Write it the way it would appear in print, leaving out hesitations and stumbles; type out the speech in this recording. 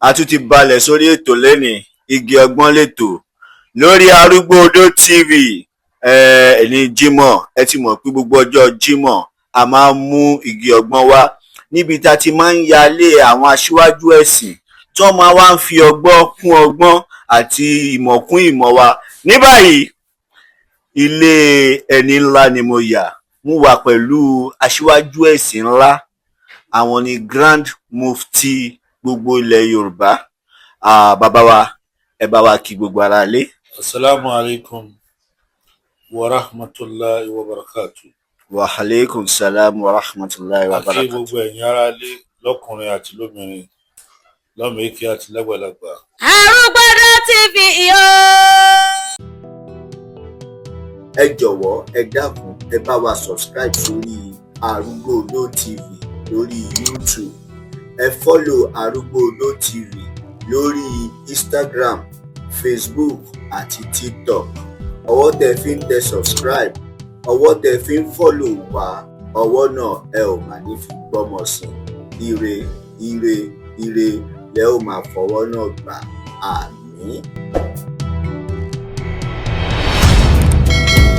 A tún ti balẹ̀ sórí ètò lónìí, Igi Ọgbọ́n lẹ́tọ̀ lórí Arúgbó Odó TV. Ní Jímọ̀, ẹ ti mọ̀ pé gbogbo ọjọ́ Jímọ̀ a máa ń mú Igi Ọgbọ́n wá, níbi tá a ti máa ń yálé àwọn aṣíwájú ẹ̀sìn tí wọ́n máa wá ń fi ọgbọ́n kún ọgbọ́n àti ìmọ̀ kún ìmọ̀ wa. Ní báyìí, ilé ẹni ńlá ni mo yà. Mo wà pẹ̀lú aṣíwájú ẹ̀sìn ńlá, àwọn ni Grand Mufti gbogbo ilẹ̀ Yorùbá. Bàbá wa, ẹ bá wa kí gbogbo ara lé. Asalaamu alaykum wa rahmatulahi wa barakatu. Wa aleykum salam wa rahmatulahi wa A kí barakatu. gbogbo ẹ̀yin ará ilé, lọ́kùnrin àti lóbìnrin, lọ́mọ èké àti lágbàlagbà. Arúgbódó TV yóò. Ẹ jọ̀wọ́, ẹ dákun, ẹ bá wa subscribe sórí Arúgbó Odó TV lórí YouTube. Ẹ follow Arúgbó Odó TV lórí Instagram, Facebook àti TikTok. Ọwọ́ tẹ fi ń tẹ subscribe, ọwọ́ tẹ fi ń follow wá, ọwọ́ náà ẹ ò mà ní fi gbọ́mọ sí. Ire, ire, ire lẹ ó máa fọwọ́ náà gbà. Àmín.